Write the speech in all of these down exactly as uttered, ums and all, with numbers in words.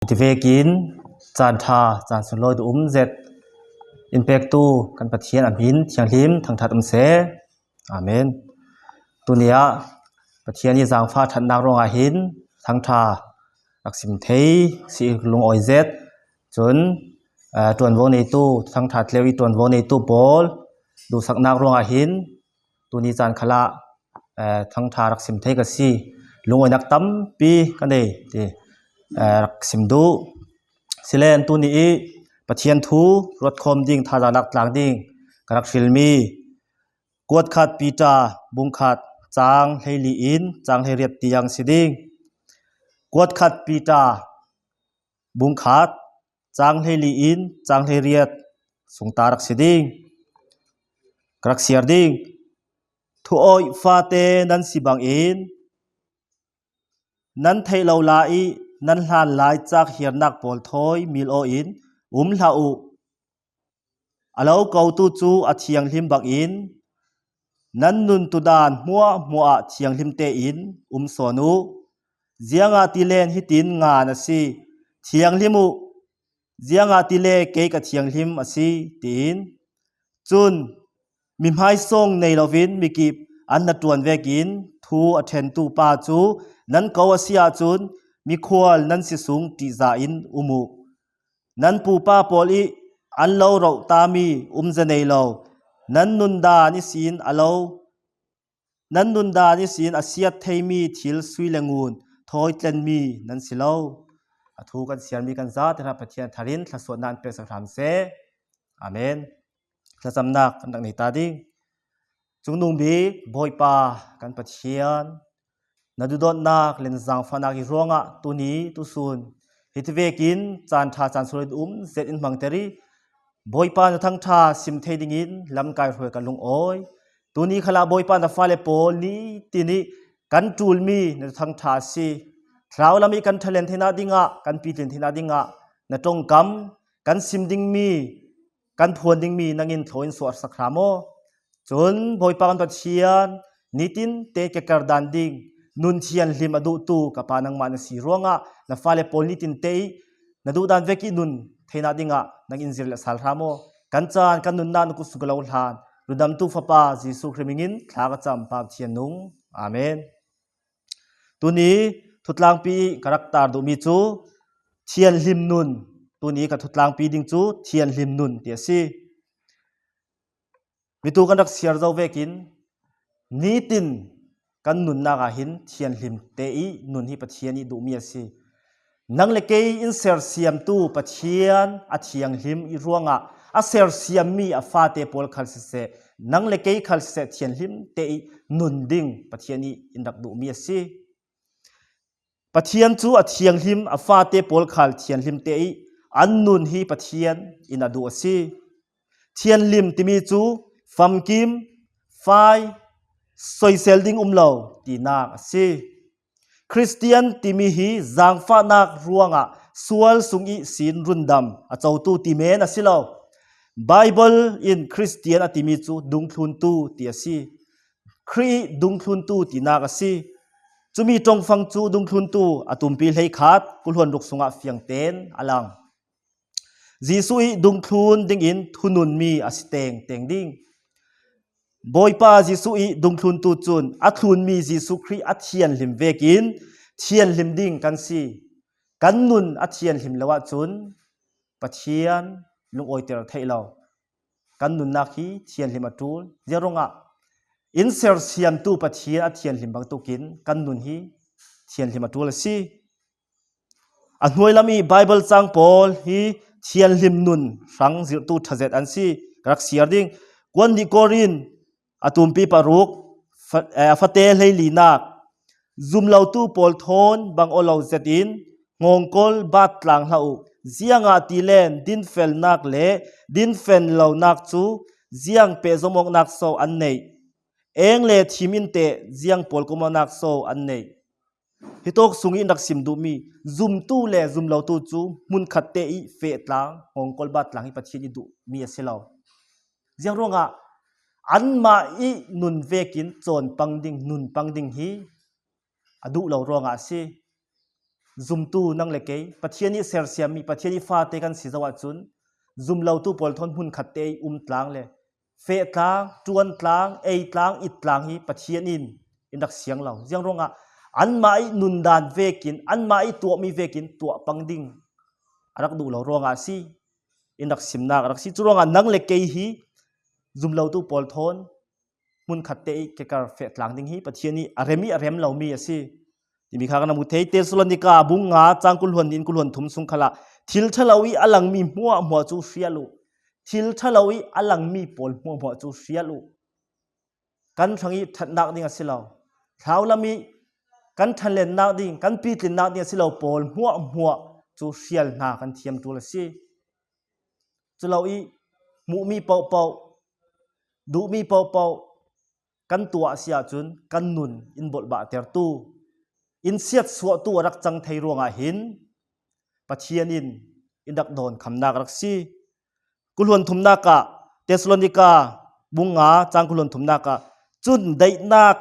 Hiti vekin caan ṭha, caan sunlawi duh um zet in pektu kan Pathian a hmin thianghlim thangṭhat um seh. Amen. Tuni-ah Pathian ih zaangfah ṭhatnak ruangah hin thangṭha rak sim thei si lungawi zet. Cun, aa, ṭuanvo neitu, thangṭha tleu ih ṭuanvo neitu pawl duhsaknak ruangah hin tuni caan khalah, aa, thangṭha rak sim thei ka si. Lungawinak tampi ka nei ti, aa, rak sim duh. Silen tuni ih Pathian thu ruatkhawm ding, thazaang lak tlang ding ka rak hrilmi Kuatkhat Peter bungkhat cang hleili in cang hleiriat tiang si ding. Kuatkhat Peter bungkhat cang hleili in cang hleiriat sungta rak si ding. Ka rak siar ding. Thuawih fate nan si bangin nan theih lo la ih nan hlanlai cak hiarnak pawl thawi mil aw in um hlah uh. A lo kotu cu a thianghlim bangin nan nuntu daan hmuahhmuah ah thianghlim tein um sawn uh. Ziangahtile hitin ngan a si, "Thianghlim uh, ziangahtile kei ka thianghlim a si," tiin. Cun mi hmaisawng nei loin mikip an hnaṭuan vekin thu a ṭhentu pa cu nan ko a si ahcun mikhual nan si sung ṭihzah in um uh. Nan pupa pawl ih an lo rohtami um za nei lo, nan nundan ihsin a lo, nan nundan ihsin a siat theimi thil sui le ngun thawi tlenmi nan si lo. A thu kan siarmi kan zate hna Pathian tharin thlawsuahnak in peksak hram seh. Amen. Thlacamnak kan rak nei ta ding. Cungnung bik Bawipa kan Pathian, na duhdawtnak le na zaangfahnak ih ruangah tuni tusun hiti vekin caan ṭha caan sunlawi duh um zet in hmangter ih Bawipa na thangṭha sim thei dingin lamkai hruai ka lungawi. Tuni khalah Bawipa na fale pawl nitin ih kan ṭulmi na thangṭha a si. Thlarau lam ih kan ṭhalen theinak dingah, kan pitlin theinak dingah na ṭongkam kan sim dingmi, kan phuan dingmi nangin thaw in suahsak hram aw. Cun Bawipa kan Pathian, nitin te ka kardan ding nun thianhlim a duhtu ka Pa nangmah na si ruangah na fale pawl nitin te ih na duhdan vekih nun theinak dingah nangin zir le sal hram aw. Kan caan, kan nunnak na kut sung ka lo hlan, Rundamtu Fapa Jesuh Khrih hmingin thla ka cam, Pa Pathian nung. Amen. Tuni thutlangpi ih ka rak tar duhmi cu thianhlim nun. Tuni ka thutlangpi ding cu thianhlim nun ti a si. Mitu kan rak siar zo vekin nitin kan nunnak ah hin thianhlim te ih nun hi Pathian ih duhmi a si. Nang le kei in sersiamtu Pathian a thianghlim ih ruangah a sersiammi a fate pawl khal siseh, nang le kei khal siseh thianhlim te ih nun ding Pathian ih in rak duhmi a si. Pathian cu a thianghlim a fate pawl khal thianhlim te ih an nun hi Pathian in a duh a si. Thianhlim timi cu famkim, fai, soisel ding um lo tinak a si. Khristian timi hi zaangfahnak ruangah sual sung ihsin rundam a cotu ti men a si lo. Baibal in Khristian a timi cu dungthluntu ti a si. Khrih ih dungthluntu tinak a si. Cumi ṭongfang cu dungthluntu a tumpi hleikhat kul hluan ruk sungah fiang tein a lang. Jesuh ih dungthlun dingin thununmi a si tengteng ding. Bawipa Jesuh ih dungthluntu cun a thlunmi Jesuh Khrih a thianhlim vekin thianhlim ding kan si. Kan nun a thianhlim lo ahcun Pathian lungawiter a theih lo. Kan nunnak hi thianhlim a ṭul. Ziaruangah in sersiamtu Pathian a thianhlim bangtukin kan nun hi thianhlim a ṭul a si. A hnuailam ih Baibal cang pawl hi thianhlim nun hrang zirhtu ṭha zet an si. Ka rak siar ding. Kuan dih Korin a tumpi paruk, fa-, eh, a fate hleilinak, zum lotu pawl thawn bang aw lo zetin hngawngkawl bat tlang hlah uh. Ziangahtile dinfelnak le dinfen lonak cu ziang pehzom awknak so an neih? Eng le thim in teh ziang pawlkom awknak so an neih? Hitawk sung ih in rak sim duhmi zumtu le zumlotu cu hmunkhat te ih feh tlang, hngawngkawl bat tlang hi Pathian ih duhmi a si lo. Ziang ruangah anmah ih nun vekin cawn pang ding, nun pang ding hi a duh lo ruangah a si. zumtu nang le kei, Pathian ih sersiammi, Pathian ih fate kan si zo ahcun, zumlotu pawl thawn hmunkhatte ih um tlang le feh tlang, ṭuan tlang, ei tlang, it tlang hi Pathian in in rak siang lo. Ziang ruangah anmah ih nundan vekin, anmah ih tuahmi vekin tuah pang ding a rak duh lo ruangah a si. In rak simnak a rak si. Curuangah nang le kei hi zumlotu pawl thawn hmunkhatte ih kekar feh tlang ding hi Pathian ih a rem ih a rem lomi a si timi kha kan hmu thei. Thessalonika bung nga cang kul hluan hnih in kul hluan thum sung khalah thil ṭhalo ih a langmi hmuahhmuah cu hrial uh. Thil ṭhalo ih a langmi pawl hmuahhmuah cu hrial uh. Kan hrang ih ṭhatnak ding a si lo, thlaulam ih kan ṭhanlennak ding, kan pitlinnak ding a si lo pawl hmuahhmuah cu hrial hna kan thiam ṭul a si. Culo ih hmuhmi pohpoh, duhmi pohpoh kan tuah a si ahcun kan nun in bawlhbahtertu, in siatsuahtu a rak cang thei ruangah hin Pathian in in rak dawnkhamnak a rak si. Kul hluan thumnak ah, Thessalonika bung nga cang kul hluan thumnak ah, cun daihnak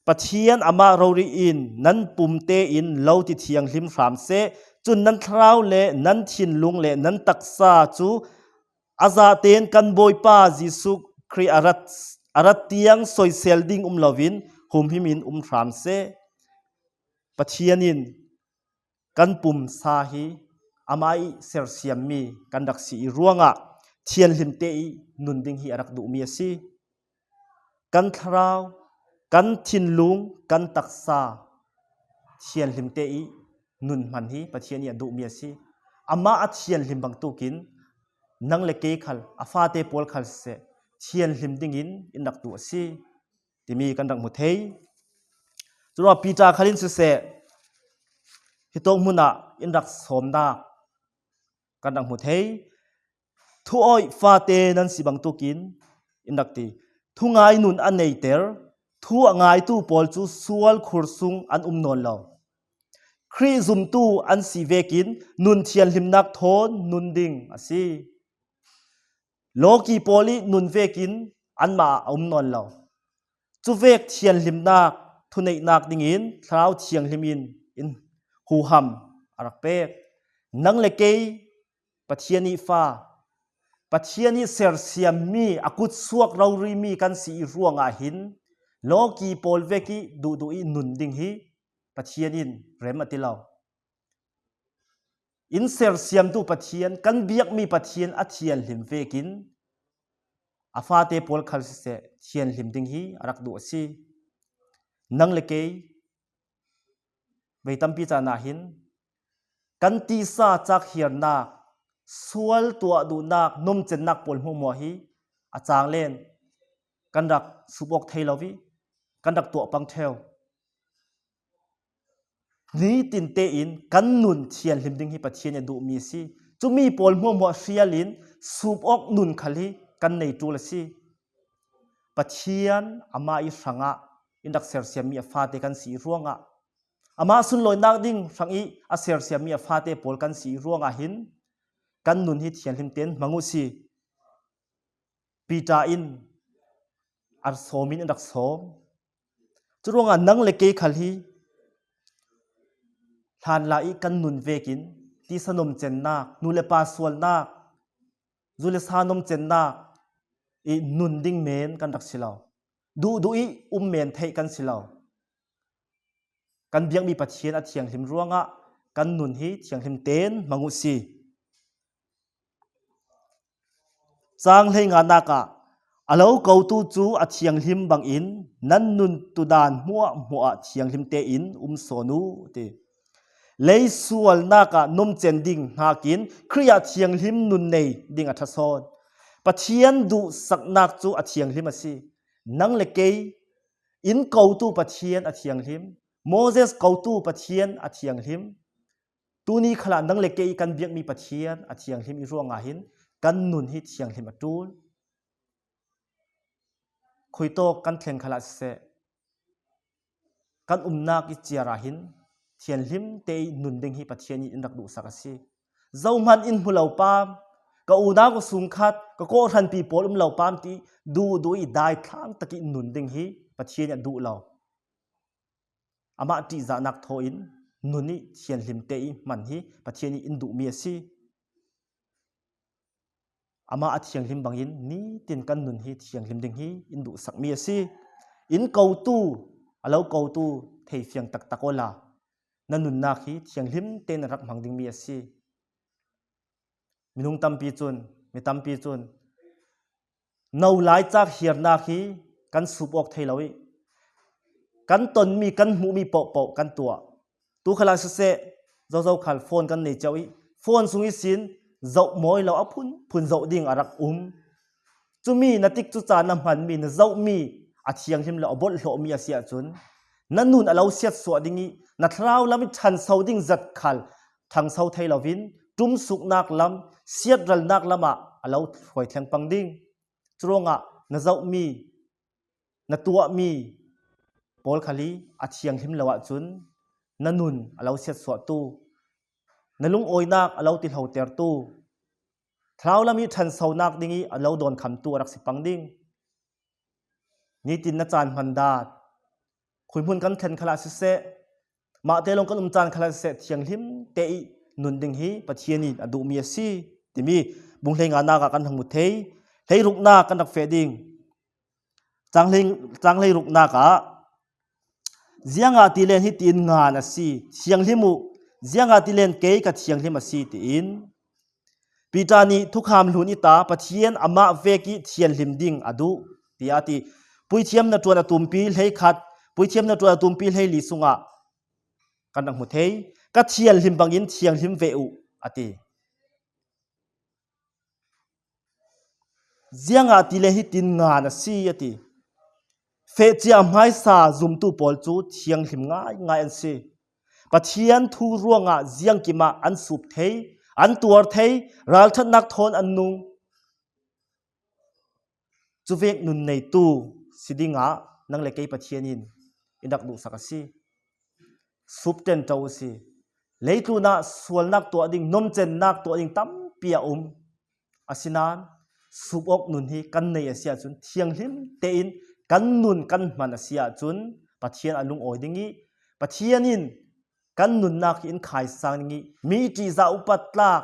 Pathian amah rori in nan pum tein lo ti thianghlim hram seh, cun nan thlarau le nan thinlung le nan taksa cu a zatein kan Bawipa Jesuh Khrih a rat, a rat tiang soisel ding um loin humhim in um hram seh. Pathian in kan pumsa hi amah ih sersiammi kan rak si ih ruangah thianhlimte ih nun ding hi a rak duhmi a si. Kan thlarau, kan thinlung, kan taksa thianhlimte ih nun hman hi Pathian ih a duhmi a si. Amah a thianhlim bangtukin nang le kei khal, a fate pawl khal siseh, thianhlim dingin in rak duh a si timi kan rak hmu thei. Curuangah Peter khal in siseh, hitawk hmun ah in rak sawmnak kan rak hmu thei. Thuawih fate nan si bangtukin in rak ti. Thungai nun a neiter, thu a ngaitu pawl cu sual khur sung an um nawn lo. Khrih zumtu an si vekin nun thianhlimnak thawn nun ding a si. Lawki pawl ih nun vekin anmah a um nawn lo. Cuvek thianhlimnak thuneihnak dingin Thlarau Thianghlim in in huham a rak pek. Nang le kei Pathian ih fa, Pathian ih sersiammi, a kutsuak rorimi kan si ih ruangah hin lawki pawl vek ih duhduh ih nun ding hi Pathian in rem a ti lo. In sersiamtu Pathian, kan biakmi Pathian a thianhlim vekin a fate pawl khal siseh, thianhlim ding hi a rak duh a si. Nang le kei vei tampi caan ah hin kan tisa cakhiarnak, sual tuah duhnak, nomcennak pawl hmuahhmuah hi a cang len kan rak sup awk thei lo ih kan rak tuah pang ṭheu. Nitin tein kan nun thianhlim ding hi Pathian ih a duhmi a si. Cumi pawl hmuahhmuah hrial in sup awk nun khal hi kan nei ṭul a si. Pathian amah ih hrangah in rak sersiammi a fate kan si ih ruangah, amah sunlawinak ding hrang ih a sersiammi a fate pawl kan si ih ruangah hin kan nun hi thianhlim tein hmang uh si. Peter in a sawm in a rak sawm. Curuangah nang le kei khal hi hlanlai ih kan nun vekin tisa nomcennak, nu le pa sualnak, zu le sa nomcennak ih nun ding men kan rak si lo. Duhduh ih um men theih kan si lo. Kan biakmi Pathian a thianghlim ruangah kan nun hi thianghlim tein hmang uh si. Cang hleinganak ah, a lo kotu cu a thianghlim bangin nan nun tudan hmuahhmuah ah thianghlim tein um sawn uh, ti. Lei sualnak ah nomcen ding hnakin Khrih ah thianghlim nun nei ding a ṭha sawn. Pathian duhsaknak cu a thianghlim a si. Nang le kei in kotu Pathian a thianghlim, Moses kotu Pathian a thianghlim, tuni khalah nang le kei kan biakmi Pathian a thianghlim ih ruangah hin kan nun hi thianghlim a ṭul. Khuitawk kan thleng khalah siseh, kan umnak ih ciar ah hin thianhlim te ih nun ding hi Pathian ih in rak duhsak a si. Zohman in hmu lo pam, ka unau ka sungkhat, ka kawhhranpi pawl um lo pam ti duhduh ih daithlang tak ih nun ding hi Pathian ih a duh lo. Amah ṭihzahnak thaw in nun ih thianghlimte ih hman hi Pathian ih in duhmi a si. Amah a thianghlim bangin nitin kan nun hi thianghlim ding hi in duhsakmi a si. In kotu, a lo kotu theifiang taktak awla na nunnak hi thianghlimte in a rak hmang dingmi a si. Minung tampi cun, mi tampi cun no laicak hiarnak hi kan sup awk thei lo ih kan tonmi, kan hmuhmi pohpoh kan tuah. Tu khalah siseh, zozo khal phone kan nei cio ih phone sung ihsin zoh mawi lo a phunphun zoh ding a rak um. Cumi na tikcu caan na hmanmi, na zohmi a thianghlim lo a bolhhlawhmi a si ahcun na nun a lo siatsuah ding ih na thlarau lam ih ṭhanso ding zat khal ṭhangso thei loin ṭumsuknak lam, siatralnak lamah a lo hruai thleng pang ding. Curuangah na zohmi, na tuahmi pawl khal ih a thianghlim lo ahcun na nun a lo siatsuahtu, na lungawinak a lo tihlotertu, thlarau lam ih ṭhansonak ding ih a lo dawnkhamtu a rak si pang ding. Nitin na caan hman dan, khuihmun kan thlen khalah siseh, mahte lawng kan um caan khalah siseh, thianghlimte ih nun ding hi Pathian in a duhmi a si timi bung hleinganak ah kan rak hmu thei. Hleiruknak kan rak feh ding. Cang hlei, cang hleiruknak ah, ziangahtile hitiin ngan a si, thianghlim uh, ziangahtile kei ka thianghlim a si, tiin Peter nih thukham hlun ih ta Pathian amah vek ih thianghlim ding a duh, tiah a ti. Puithiam hnaṭuan a tumpi hleikhat, Puithiam hnaṭuan a tumpi hleili sungah kan rak hmu thei. Ka thianghlim bangin thianghlim ve uh, a ti. Ziangahtile hitin ngan a si, a ti. Feh cia hmaisa zumtu pawl cu thianghlim ngaingai an si. Pathian thu ruangah ziangkim ah an sup thei, an tuar thei, ralṭhatnak thawn an nung. Cuvek nun neitu si dingah nang le kei Pathian in in rak duhsak a si. Sup ṭenṭo uh si. Leitlun ah sualnak tuah ding, nomcennak tuah ding tampi a um. Asinain sup awk nun hi kan nei a si ahcun, thianghlim tein kan nun kan hman a si ahcun Pathian a lungawi ding ih Pathian in kan nunnak hi in khaisang ding ih mi ṭihzah upat tlak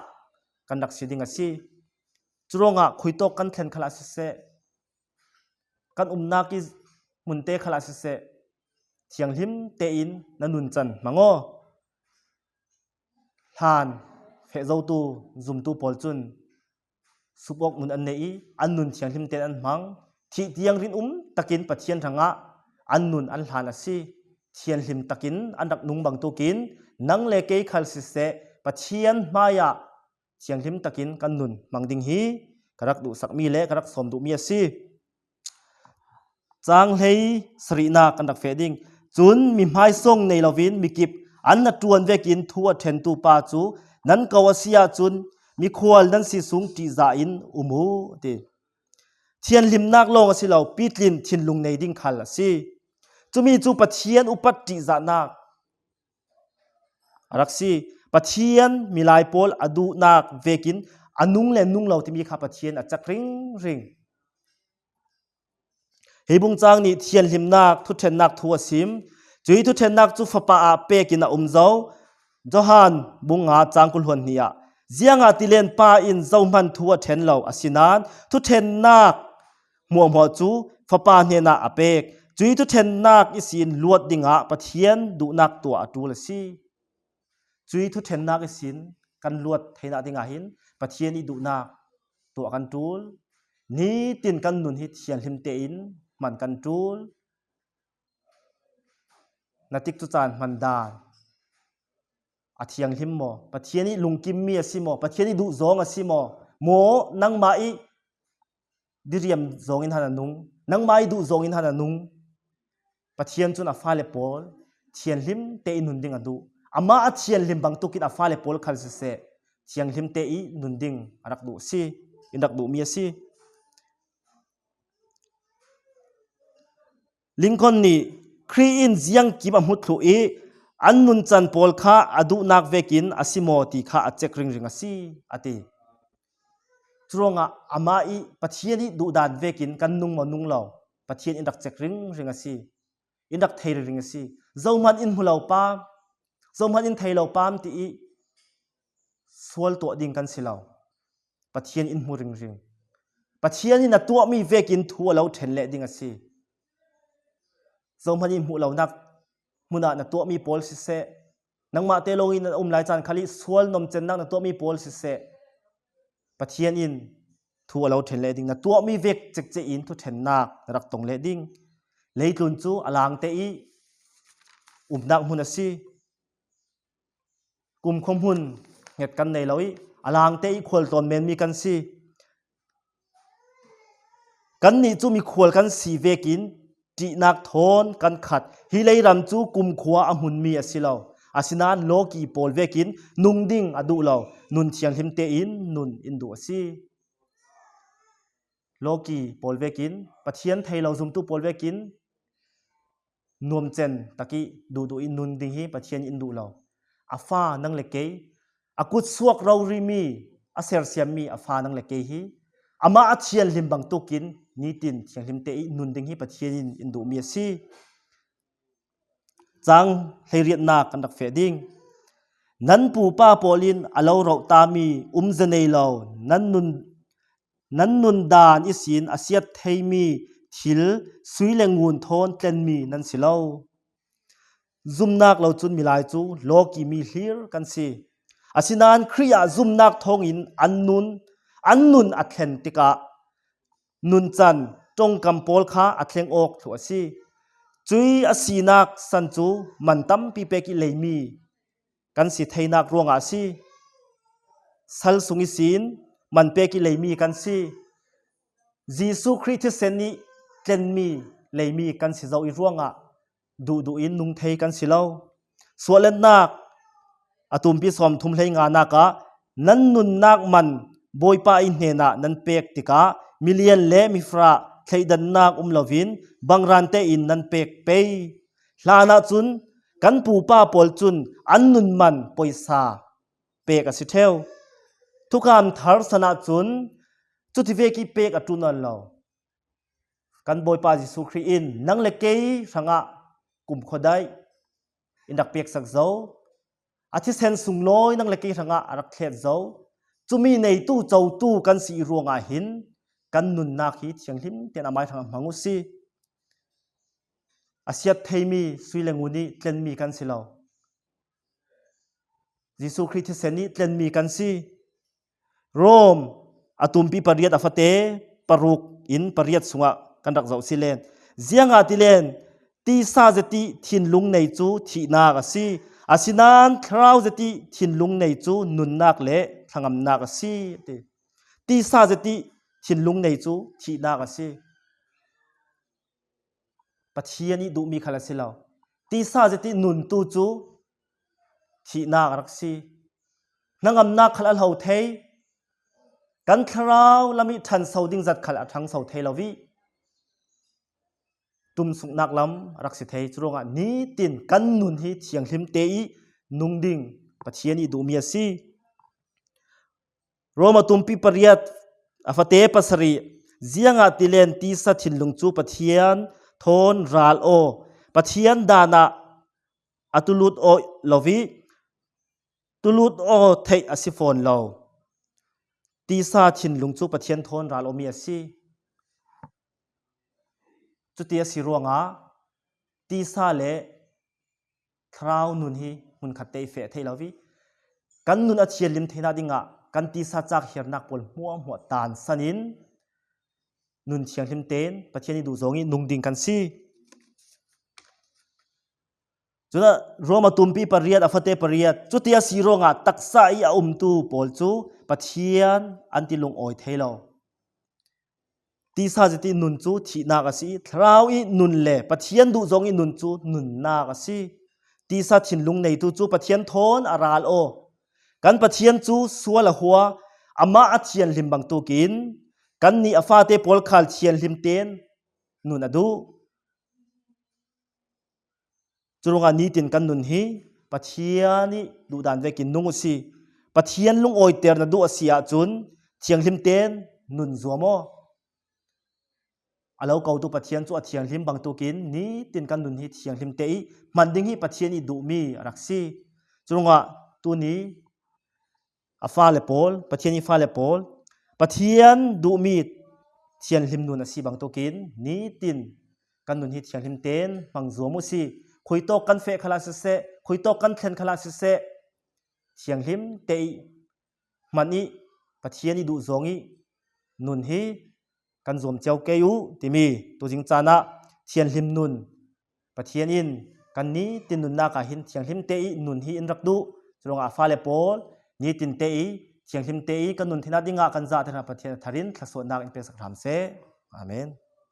kan rak si ding a si. Curuangah khuitawk kan thlen khalah siseh, kan umnak ih hmunte khalah siseh, thianghlim tein na nuncan hmang aw. Hlan fehzotu zumtu pawl cun sup awk nun an nei ih an nun thianghlim tein an hmang. Thih tiang rinum takin Pathian hrangah an nun an hlan a si. Thianghlim takin an rak nung bangtukin nang le kei khal siseh, Pathian hmaiah thianghlim takin kan nun hmang ding hi ka rak duhsakmi le ka rak sawm duhmi a si. Cang hlei sarihnak kan rak feh ding. Cun mi hmaisawng nei loin mikip an hnaṭuan vekin thu a ṭhentu pa cu nan ko a si ahcun mikhual nan si sung ṭihzah in um uh, a ti. Thianhlimnak lawng a si lo, pitlin thinlung nei ding khal a si. Cumi cu Pathian upat ṭihzahnak a rak si. Pathian milai pawl a duhnak vekin a nung le nung lo timi kha Pathian a cek ringring. Hi bungcang nih thianhlimnak thuṭhennak thu a sim. Cuih thuṭhennak cu Fapa ah pekin a um zo. Johan bung nga cang kul hluan hnih ah, ziangahtile Pa in zohman thu a ṭhen lo, asinain thuṭhennak hmuahhmuah cu Fapa hnenah a pek. Cuih thuṭhennak ihsin luat dingah Pathian duhnak tuah a ṭul a si. Cuih thuṭhennak ihsin kan luat theinak dingah hin Pathian ih duhnak tuah kan ṭul. Nitin kan nun hi thianhlim tein hman kan ṭul. Na tikcu caan hman dan a thianghlim maw? Pathian ih lungkimmi a si maw? Pathian ih duhzawng a si maw? Maw nangmah ih diriam zawngin han a nung, nangmah ih duh zawngin han a nung. Pathian cun a fale pawl thianhlim tein nun ding a duh. Amah a thianhlim bangtukin a fale pawl khal siseh, thianghlim tein nun ding a rak duh a si, in rak duhmi a si. Lincoln nih Khrih in ziangkim a hmu thluh ih an nuncan pawl kha a duhnak vekin a si maw ti kha a cek ringring a si, a ti. Curuangah amah ih Pathian ih duhdan vekin kan nung maw nung lo, Pathian in rak cek ringring a si, in rak thei ringring a si. Zohman in hmu lo pa, Zohman in thei lo pam ti ih sual tuah ding kan si lo. Pathian in hmu ringring. Pathian in a tuahmi vekin thu a lo ṭhen leh ding a si. Zohman in hmuh lonak hmunah na tuahmi pawl siseh, nangmahte lawngin na um lai caan khal ih sual nomcennak na tuahmi pawl siseh, Pathian in thu a lo ṭhen leh ding. Na tuahmi vek cekcek in thuṭhennak na rak tong leh ding. Leitlun cu a langte ih umnak hmun a si. Kumkhua hmun hnget kan nei lo ih a langte ih khualtlawn menmi kan si. Kannih cu mikhual kan si vekin ṭihnak thawn kan khat. Hi leiram cu kumkhua a hmunmi a si lo. Asinain lawki pawl vekin nung ding a duh lo. Nun thianghlim tein nun in duh a si. Lawki pawl vekin, Pathian thei lo zumtu pawl vekin nuamcen takih duhduh in nun ding hi Pathian in duh lo. A fa nang le kei, a kutsuak rorimi, a sersiammi a fa nang le kei hi. Amah a thianhlim bangtukin nitin thianghlim te ih nun ding hi Pathian in in duhmi a si. Cang hleiriatnak kan rak feh ding. Nan pupa pawl in a lo rohtami umze nei lo, nan nun, nan nundan ihsin a siat theimi thil sui le ngun thawn tlenmi nan si lo. Zumnak lo cun milai cu lawkimi hlir kan si. Asinain Khrih ah zumnak thawngin an nun, an nun a thlen tikah nuncan ṭongkam pawl kha a thleng awk thluh a si. Cuih a sinak san cu man tampi pek ih leimi kan si theinak ruangah a si. Sal sung ihsin man pek ih leimi kan si. Jesuh Khrih thisen ih tlenmi leimi kan si zo ih ruangah duhduh in nung thei kan si lo. Suahletnak a tumpi sawmthum hleinganak ah nan nunnak man Bawipa ih hnenah nan pek tikah milian le mifarah thleidannak um loin bangrante in nan pek pei. Hlanah cun kan pupa pawl cun an nun man poisa pek a si ṭheu. Thukam thar san ahcun cuti vek ih pek a ṭul nawn lo. Kan Bawipa Jesuh Khrih in nang le kei hrangah kumkhua daih in rak peksak zo. A thisen sunglawi nang le kei hrangah a rak thlet zo. Cumi neitu cotu kan si ih ruangah hin kan nunnak hi thianghlim tein amai hrangah hmang uh si. A siat theimi sui le ngun ih tlenmi kan si lo. Jesuh Khrih thisen ih tlenmi kan si. Rom a tumpi pariat a fate paruk in pariat sungah kan rak zoh si len. Ziangahtile tisa zet ih thinlung nei cu thihnak a si. Asinain thlarau zet ih thinlung nei cu nunnak le thlangamnak a si, a ti. Tisa zet ih thinlung nei cu thihnak a si. Pathian ih duhmi khal a si lo. Tisa zet ih nuntu cu thihnak a rak si. Hnangamnak khal a hlo thei. Kan thlarau lam ih ṭhanso ding zat khal a ṭhangso thei lo ih tumsuknak lam a rak si thei. Curuangah nitin kan nun hi thianghlim te ih nung ding Pathian ih duhmi a si. Rom a tumpi pariat a fate pasarih, ziangahtile tisa thinlung cu Pathian thawn ral aw, Pathian dan ah a tulut aw lo ih tulut aw theih a si fawn lo. Tisa thinlung cu Pathian thawn ral awmi a si. Cuti a si ruangah tisa le thlarau nun hi hmunkhat te ih feh thei lo ih kan nun a thianhlim theinak dingah kan tisa cak hiarnak pawl hmuahhmuah tansan in nun thianghlim tein Pathian ih duh zong ih nung ding kan si. Cun Rom a tumpi pariat, a fate pariat, cuti a si ruangah taksa ih a umtu pawl cu Pathian an ti lungawi thei lo. Tisa zet ih nun cu thihnak a si ih, thlarau ih nun le Pathian duh zong ih nun cu nunnak a si. Tisa thinlung neitu cu Pathian thawn a ral aw. Kan Pathian cu sual a hua, amah a thianhlim bangtuk in kannih a fate pawl khal thianhlim tein nun a duh. Curuangah nitin kan nun hi Pathian ih duhdan vekin nung uh si. Pathian lungawiter na duh a si ahcun thianghlim tein nun zuam aw. A lo kotu Pathian cu a thianghlim bangtuk in nitin kan nun hi thianghlim te ih hman ding hi Pathian ih duhmi a rak si. Curuangah tuni a fale pawl, Pathian i fale pawl, Pathian duhmi thianghlim nun a si bangtukin nitin kan nun hi thianghlim ten hmang zuam uh si. Khuitawk kan feh khalah siseh, khuitawk kan thlen khalah siseh, thianghlim te i hman i Pathian i duh zawng i nun hi kan zuam cio kei uh timi tuzing canah thianghlim nun Pathian in kan nitin nunnak ah hin thianghlim te i nun hi in rak duh. Curuangah a fale pawl nitin te i thianghlim te i kan nun thina dingah kan zahtakna Pathian a tharin thlasuahnak in peksak hram seh. Amen.